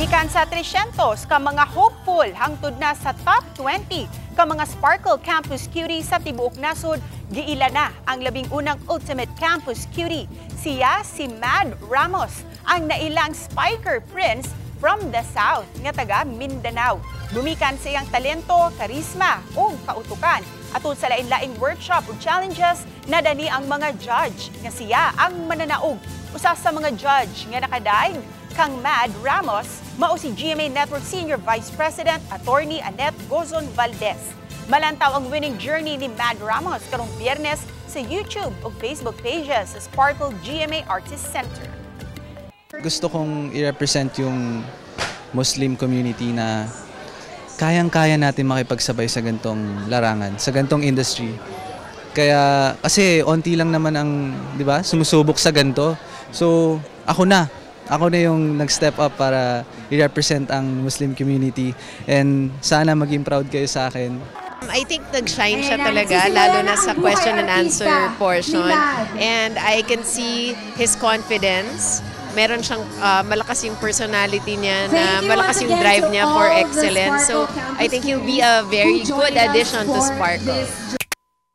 Gikan sa 300 ka mga hopeful hangtod na sa top 20 ka mga Sparkle Campus Cutie sa tibuok nasod, giila na ang 11 ultimate Campus Cutie. Siya si Mad Ramos, ang nailang Spiker Prince from the South nga taga Mindanao. Gumikan sa iyang talento, karisma ug kautukan. Atol sa lain-laing workshop ug challenges, nadani ang mga judge nga siya ang mananaog. Usa sa mga judge nga nakadaig kang Mad Ramos mao si GMA Network Senior Vice President Attorney Annette Gozon Valdez. Malantaw ang winning journey ni Mad Ramos karong Biyernes sa YouTube ug Facebook pages sa Sparkle GMA Artist Center. Gusto kong i-represent yung Muslim community na kayang-kaya natin makipagsabay sa gantong larangan, sa gantong industry. Kaya, kasi onti lang naman ang, di ba, sumusubok sa ganto. So, ako na. Ako na yung nag-step up para i-represent ang Muslim community. And sana maging proud kayo sa akin. I think nag-shine siya talaga, lalo na sa question and answer portion. And I can see his confidence. Meron siyang malakas yung personality niya na malakas yung drive niya for excellence. So I think he'll be a very good addition to Sparkle.